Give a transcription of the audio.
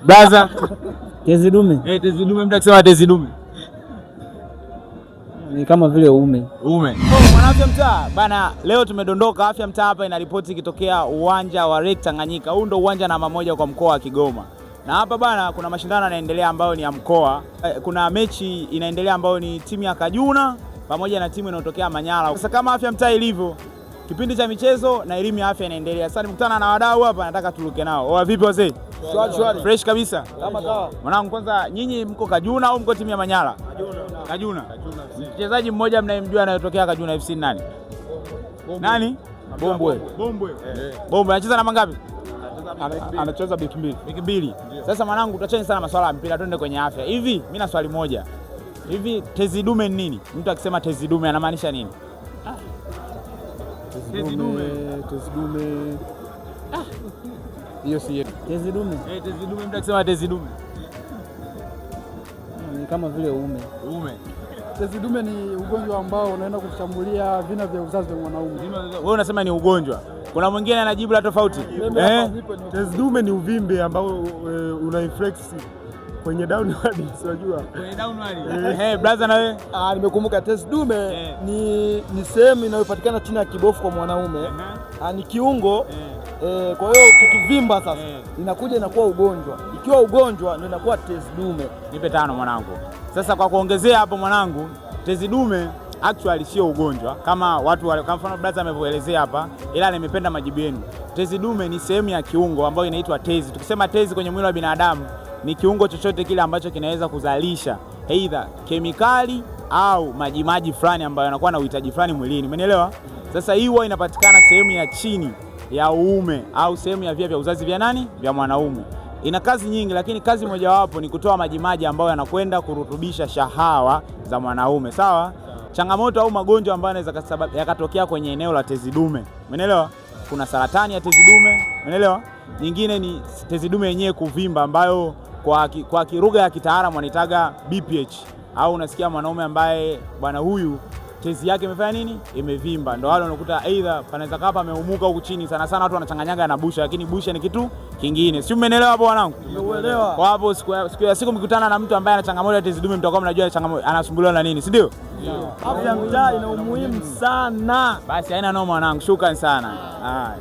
Brother. Tezi dume. Eh, tezi dume, mtu akisema tezi dume. Ni kama vile uume. Uume. Mwana Afya Mtaa bana, leo tumedondoka Afya Mtaa hapa inaripoti ikitokea uwanja wa Lake Tanganyika. Huu ndo uwanja namba 1 kwa mkoa wa Kigoma. Na hapa bana kuna mashindano yanaendelea ambayo ni ya mkoa. Kuna mechi inaendelea ambayo ni timu ya Kajuna pamoja na timu inayotokea Manyara. Sasa kama Afya Mtaa ilivyo, kipindi cha michezo na elimu ya afya inaendelea. Sasa nimekutana na wadau hapa, nataka turuke nao. Oa, vipi wazee? Shwari shwari. Fresh kabisa. Kama kawa. Mwanangu, kwanza nyinyi mko Kajuna au mko timu ya Manyara? Kajuna. Mchezaji mmoja mnayemjua anayotokea Kajuna FC ni nani? Nani? Bombwe. Bombwe. Bombwe anacheza namba ngapi? Anacheza beki mbili. Beki mbili. Sasa mwanangu, tuachane sana masuala ya mpira, twende kwenye afya. Hivi mimi na swali moja. Hivi tezi dume ni nini? Mtu akisema tezi dume anamaanisha nini? Tezi dume, tezi dume. Hiyo si yetu. Tezi dume. Eh, tezi dume, mtu akisema tezi dume. Ni kama vile uume. Uume. Tezi dume ni ugonjwa ambao unaenda kushambulia vina vya uzazi vya mwanaume. Wewe unasema ni ugonjwa. Kuna mwingine anajibu la tofauti. Eh? Tezi dume ni uvimbe ambao una inflex kwenye downward, unajua. Kwenye downward. Eh, brother na wewe? Ah, nimekumbuka tezi dume Eh. ni sehemu inayopatikana chini ya kibofu kwa mwanaume. Ah, ni kiungo kwa hiyo kikivimba sasa inakuja inakuwa ugonjwa. Ikiwa ugonjwa ndio inakuwa tezi dume. Nipe tano mwanangu. Sasa kwa kuongezea hapo mwanangu, tezi dume actually sio ugonjwa kama watu wale, kwa mfano brother amevyoelezea hapa, ila nimependa majibu yenu. Tezi dume ni sehemu ya kiungo ambayo inaitwa tezi. Tukisema tezi kwenye mwili wa binadamu ni kiungo chochote kile ambacho kinaweza kuzalisha aidha kemikali au majimaji fulani ambayo yanakuwa na uhitaji fulani mwilini. Umenielewa? Sasa hii huwa inapatikana sehemu ya chini ya uume au sehemu ya via vya uzazi vya nani? Vya mwanaume. Ina kazi nyingi, lakini kazi mojawapo ni kutoa majimaji ambayo yanakwenda kurutubisha shahawa za mwanaume. Sawa? Changamoto au magonjwa ambayo yanaweza yakatokea kwenye eneo la tezi dume. Umeelewa? Kuna saratani ya tezi dume, umeelewa? Nyingine ni tezi dume yenyewe kuvimba ambayo kwa lugha ya kitaalamu wanaitaga BPH, au unasikia mwanaume ambaye bwana huyu tezi yake imefanya nini? Imevimba. Ndio wale unakuta aidha panaweza kaa pameumuka huku chini, sana sana watu wanachanganyaga na busha, lakini busha ni kitu kingine. Si mmenielewa hapo wanangu? Nimeuelewa. Kwa hapo siku ya siku mkikutana na mtu ambaye ana changamoto ya tezi dume mtakuwa mnajua changamoto anasumbuliwa na nini, si ndio? Afya mtaa ina umuhimu sana. Basi haina noma mwanangu, shukrani sana. Haya.